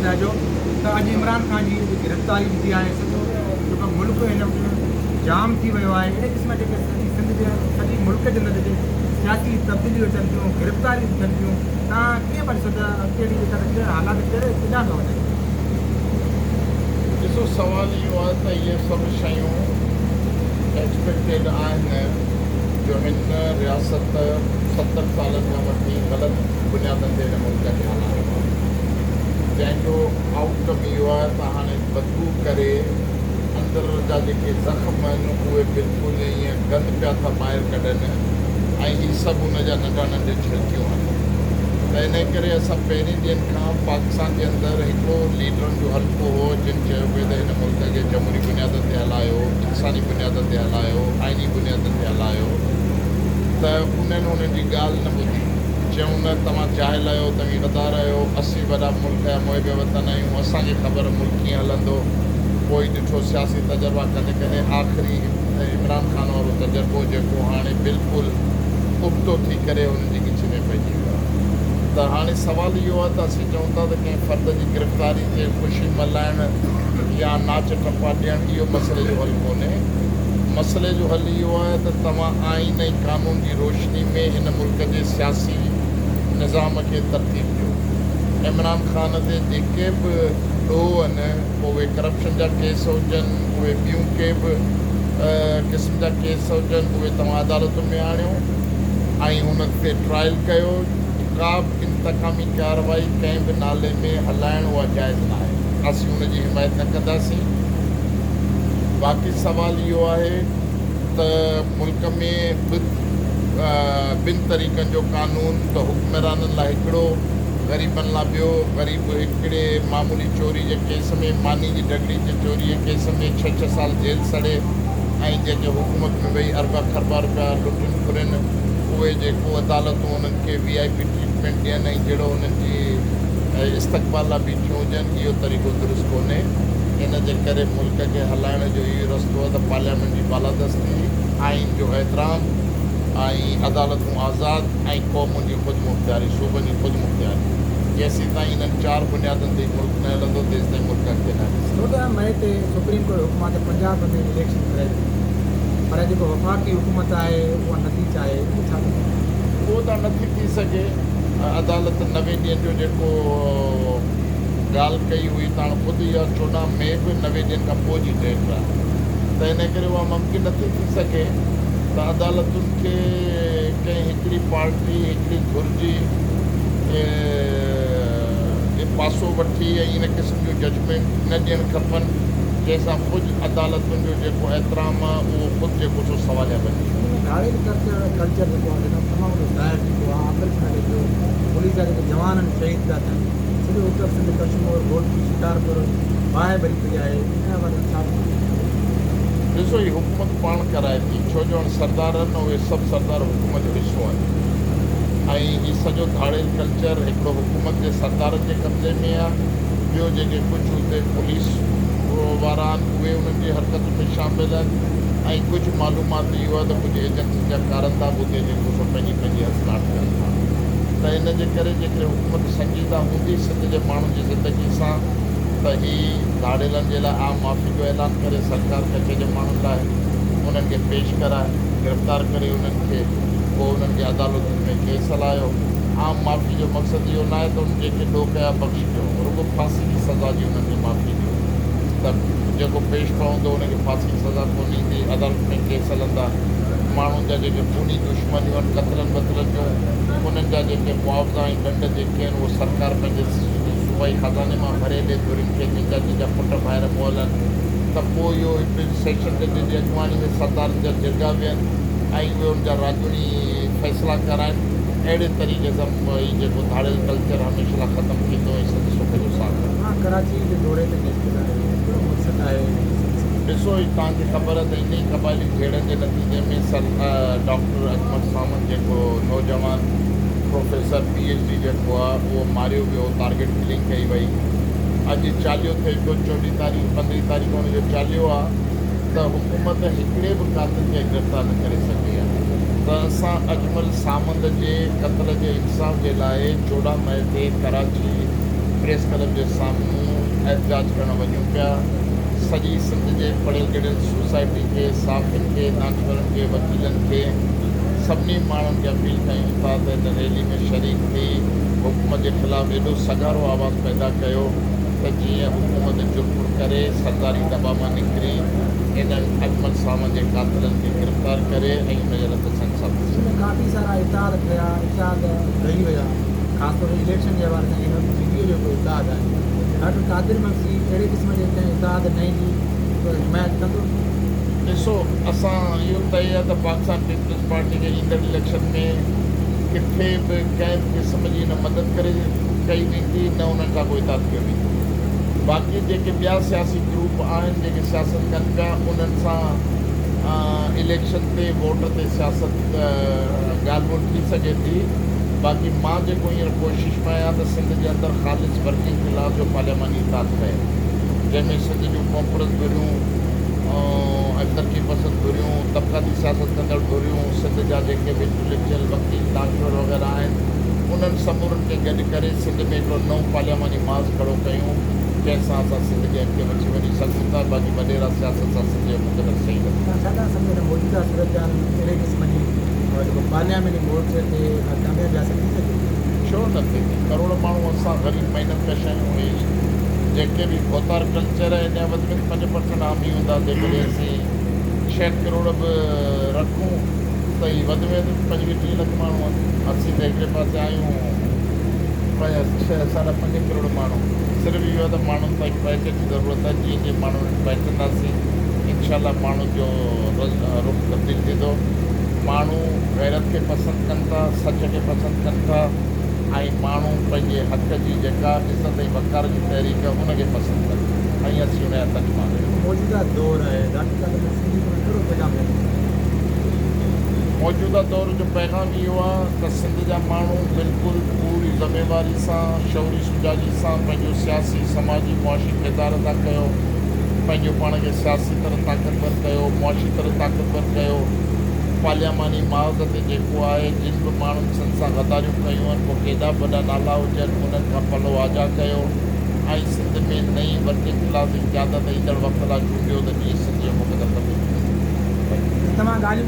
ٻڌائجو ته اڄ عمران خان جي جيڪي گرفتاري به ٿي آهي سڄو جيڪو ملڪ هن وقت جام ٿي ويو آهي اهڙي قسم جا جيڪي سڄي سنڌ جي سڄي ملڪ جي اندر جيڪي سياسي تبديليون اچن ٿيون گرفتاريون ٿين ٿيون توهان ڪيئن پيا ڏسو ته اڳتي هلي جيڪا ته حالات ڪهڙي ڪيڏانهن پيا وڃن. ڏسو سوال اهو آهي ته اهي سڀ شيون ايڪسپيڪٽيڊ آهن جو هن رياست 70 سالن کان وٺي غلط بنيادن تي هن ملڪ کي هلايو آهي جنهن جو آئوٽ ڪم اهو آهي ته هاڻي بدبوء ڪري اندر جا جيڪي زخم آهن اهي بلڪل ائين گند پيا ٿا ٻاهر ڪڍن ۽ هي سڀ ان جا ننڍا ننڍيون جهلڪيون آهن ته انهي ڪري اسان پهرين ڏينهن کان پاڪستان جي اندر هڪڙو ليڊرن جو حلقو هو جن چيو پئي ته هن ملڪ کي جمهوري بنيادن تي هلايو، انساني بنيادن تي هلايو، آئيني بنيادن تي هلايو ته انهن انهن جي ڳالهه نه ٻڌي. چيائون نه توهان جاهل آهيو، توهين غدار آهيو، اسين وڏا ملڪ جا محب وطن آهيون، اسان کي خبر ملڪ ڪيئن هلندو. پوء ڏٺو سياسي تجربا ڪندي ڪندي آخري عمران خان وارو تجربو جيڪو هاڻي بلڪل ابتو ٿي ڪري هنن جي ڳچي ۾ پئجي ويو آهي ته هاڻي سوال اهو آهي ته اسين چئون ٿا ته ڪنهن فرد جي گرفتاري تي خوشي ملهائڻ يا ناچ ٽپا ڏيڻ اهو مسئلي جو حل ڪونهي. مسئلي جو حل اهو آهي ته توهان آئين ۽ قانون جي روشني ۾ هن ملڪ جي سياسي نظام کي ترتيب ڏيو. عمران خان تي جيڪي به ڏوهه آهن، پوء اهي ڪرپشن جا ڪيس هجن، اهي ٻيون ڪي به قسم جا ڪيس هجن، اهي توهان عدالتن ۾ آڻيو ۽ انهن تي ٽرائل ڪيو. ڪا به انتقامي ڪارروائي ڪنهن به نالي ۾ هلائڻ اها جائز ناهي. اسين ان جي حمايت نه ڪنداسين. باقي سوال اهو آهي ته ملڪ ۾ ٻن طريقن جو قانون ته حڪمرانن لاء هڪڙو، غريبن لاء ٻيو، غريب هڪڙي معمولي چوري جي ڪيس ۾ ماني جي ڊڳڙي جي چوري جي ڪيس ۾ ڇهه ڇهه سال جيل سڙي ۽ جيڪي حڪومت ۾ ويهي اربع کربا رپيا لٽن ڦرين اهي جيڪو عدالتون انهن کي وي آء پي ٽريٽمينٽ ڏين ۽ جهڙو انهن جي استقبال لاء بيٺيون هجن اهو طريقو درست ڪونهي. ان جي ڪري ملڪ کي هلائڻ جو اهو ئي رستو آهي ته پارليامينٽ جي بالادستي، آئين جو احترام ۽ عدالتون آزاد ۽ قومن جي خودمختياري، صوبن جي خودمختياري. جيسيتائين انهن چار بنيادن تي هي ملڪ نه هلندو تيستائين ملڪ اڳتي نه هلي سگهندو. 14 مئي تي سپريم ڪورٽ حڪم آهي ته پنجاب ۾ اليڪشن ڪرائي وڃي پر جيڪو وفاقي حڪومت آهي اها نٿي چاهي ان تي ڇا چوندو؟ اهو ته نٿي ٿي سگهي. عدالت 90 ڏينهن جو جيڪو ڳالهه ڪئي هئي ته هاڻ خود اها 14 مئي به 90 ڏينهن کان پوء جي ڊيٽ آهي ته ان ڪري اها ممڪن نٿي ٿي سگهي ته عدالتن کي ڪنهن هڪڙي پارٽي هڪڙي ڌر جي پاسو وٺي ۽ ان قسم جون ججمينٽ نه ڏيڻ کپن جنهن سان خود عدالتن جو جيڪو احترام آهي اهو خود جيڪو سو سواليا بنجي سنڌ ۾ ڌاڙيل ڪلچر جيڪو آهي جيڪو تمام وڏو ظاهر ٿي پيو آهي آپريشن هلي پيو پوليس جا جيڪي جوان آهن شهيد پيا ٿين سڄو اتر سنڌ ڪشمور گهوٽڪي شڪارپور باهه ٻري پئي آهي ان حوالي سان ڇا چوندو؟ ڏسو هي حڪومت پاڻ ڪرائي ٿي ڇو جو هاڻ سردار آهن نه اهي سڀ سردار حڪومت جو حصو آهن ۽ هي سڄو ڌاڙيل ڪلچر هڪڙو حڪومت جي سردارن جي قبضي ۾ آهي ٻيو جيڪي ڪجهه اتي پوليس وارا آهن اهي انهن جي حرڪتن ۾ شامل آهن ۽ ڪجهه معلومات اهو آهي ته ڪجهه ايجنسين جا ڪارندا به اتي جيڪو سو پنهنجي پنهنجي هٿ ڪن ٿا ته ان جي ڪري جيڪڏهن حڪومت سنجيده هوندي سنڌ جي ماڻهن جي زندگي سان ته هي ڌاڙيلن جي لاء عام معافي جو اعلان ڪري سرڪار ڪچي جي ماڻهن لاء انهن کي پيش ڪرائي گرفتار ڪري انهن کي پوء انهن کي عدالتن ۾ ڪيس هلايو عام معافي جو مقصد اهو ناهي ته انهن جيڪي ڏوهه ڪيا بخش ڪيو رڳو ڦاسي جي سزا جي انهن کي معافي ڏيو ته جيڪو پيش پوندو ان کي ڦاسي جي سزا ڪونه ايندي عدالت ۾ ڪيس هلندا ماڻهن جا جيڪي خوني دشمنيون آهن قتلن وتلن جون انهن جا جيڪي معاوضا ۽ ڏنڊ جيڪي آهن اهو سرڪار پنهنجي صوبائي خزاني مان ڀري ڏي ڌرين کي جن جا جن جا پٽ ڀائر مئل آهن ته پوء اهو هڪ سيشن جج جي اڳواڻي ۾ سردارن جا جرڳا ويهن ۽ اهي ان جا راڄوڻي فيصلا ڪرائن اهڙي طريقي سان هي جيڪو ڌاڙيل ڪلچر هميشه لاء ختم ٿيندو ۽ سنڌ سک جو ساهه کڻندي. توهان ڪراچي جي دوري تي نڪتل آهيو ڪهڙو مقصد آهي ان سلسلي ۾؟ ڏسو هي توهان کي خبر آهي ته انهي قبائلي جهيڙن جي نتيجي ۾ سر ڊاڪٽر اجمل ساوند جيڪو نوجوان پروفيسر پي ايڇ ڊي جيڪو آهي اهو ماريو ويو ٽارگيٽ ڪلنگ ڪئي وئي اڄ چاليهو ٿئي پيو چوڏهين تاريخ پندرهين تاريخ ان جو چاليهو آهي ته حڪومت هڪڙي به قاتل کي گرفتار نه ڪري سگهي آهي ته اسان اجمل ساوند جي قتل جي انصاف جي لاء 14 مئي تي ڪراچي پريس ڪلب جي سامهون احتجاج ڪرڻ وڃون پيا. سڄي سنڌ جي پڙهيل ڳڙهيل سوسائٽي کي، صحافين کي، دانشورن کي، وڪيلن کي، سڀني ماڻهن کي اپيل ڪيون ٿا ته هن ريلي ۾ شريڪ ٿي حڪومت جي خلاف ايڏو سگهارو آواز پيدا ڪيو ته جيئن حڪومت جرپر ڪري سرداري دٻا مان نڪري انهن اجمل ساوند جي قاتلن کي گرفتار ڪري ۽ ان جي رت سان انصاف ٿي سنڌ ۾ ڪافي سارا اتحاد ٺهيا، اتحاد ڊهي ويا، خاص طور تي اليڪشن جي حوالي سان هن وقت جي ڊي اي جو هڪ اتحاد آهي. ڊاڪٽر قادر مگسي اهڙي قسم جي ڪنهن اتحاد نئين جي حمايت ڪندو؟ ڏسو اسان اهو طئي آهي ته پاڪستان پيپلز پارٽي کي ايندڙ اليڪشن ۾ ڪٿي به ڪنهن به قسم جي نه مدد ڪري ڪئي ويندي نه انهن سان ڪو اتحاد ڪيو ويندو باقي جيڪي ٻيا سياسي گروپ آهن جيڪي سياست ڪن پيا انهن سان اليڪشن تي ووٽ تي سياست ڳالهه ٻولهه ٿي سگهي ٿي باقي مان جيڪو هينئر ڪوشش ۾ آهيان ته سنڌ جي اندر خالص ورڪنگ ڪلاس جو پارلياماني اتحاد ٺهي جنهن ۾ سنڌ جون قومپرست ڌريون ۽ ترقي پسند ڌريون، طبقاتي سياست ڪندڙ ڌريون، سنڌ جا جيڪي به انٽليڪچوئل، وڪيل، دانشور وغيره آهن، انهن سمورن کي گڏ ڪري سنڌ ۾ هڪڙو نئون پارلياماني محاذ کڙو ڪيون، جنهن سان اسان سنڌ کي اڳتي وٺي وڃي سگهون ٿا، باقي وڏيرا سياست سان سنڌ جو مقدر صحيح نه ٿيندو. توهان ڇا ٿا سمجهو ته موجوده صورتحال ۾ اهڙي قسم جي جيڪو پارلياماني مورچي تي ڪا ڪاميابي حاصل ٿي سگهي ٿي؟ ڇو نه ٿيندي، ڪروڙ ماڻهو اسان غريب محنت ڪش آهيون، اهي جيڪي به ڀوتار ڪلچر آهي ان جا وڌ ۾ وڌ 5% حامي هوندا، جيڪڏهن اسين 6 ڪروڙ به رکون ته هي وڌ ۾ وڌ 25 30 لک ماڻهو آهن، اسين ته هڪڙي پاسي آهيون ڇهه ساڍا پنج ڪروڙ ماڻهو، صرف اهو آهي ته ماڻهن تائين پهچ جي ضرورت آهي، جيئن جيئن ماڻهن وٽ پهچنداسين انشاء الله ماڻهن جو رخ تبديل ٿيندو. ماڻهو غيرت کي پسند ڪن ٿا، سچ کي پسند ڪن ٿا ۽ ماڻهو پنهنجي حق جي جيڪا عزت ۽ وقار جي تحريڪ آهي ان کي پسند ڪن ٿا ۽ اسين ان جا ترجمان آهيون. جيڪو موجوده دور آهي ڊاڪٽر صاحب ان ۾ سنڌي قوم کي ڪهڙو پيغام ڏيڻ چاهيندا؟ موجوده دور جو پيغام اهو آهي ته سنڌ جا ماڻهو بلڪل پوري ذميواري سان شعوري سجاڳي سان پنهنجو سياسي، سماجي، معاشي ڪردار ادا ڪيو، پنهنجو پاڻ کي سياسي طرح طاقتور ڪيو، معاشي طرح طاقتور ڪيو، پارلياماني محاذ تي جيڪو آهي جن به ماڻهن سنڌ سان غداريون ڪيون آهن پوء ڪيڏا به وڏا نالا هجن انهن کان پلو آجا ڪيو ۽ سنڌ ۾ نئين ورڪنگ ڪلاس جي قيادت ايندڙ وقت لاء چونڊيو ته جيئن سنڌ جو مقدر تبديل ٿي سگهي. توهان ڳالهيون.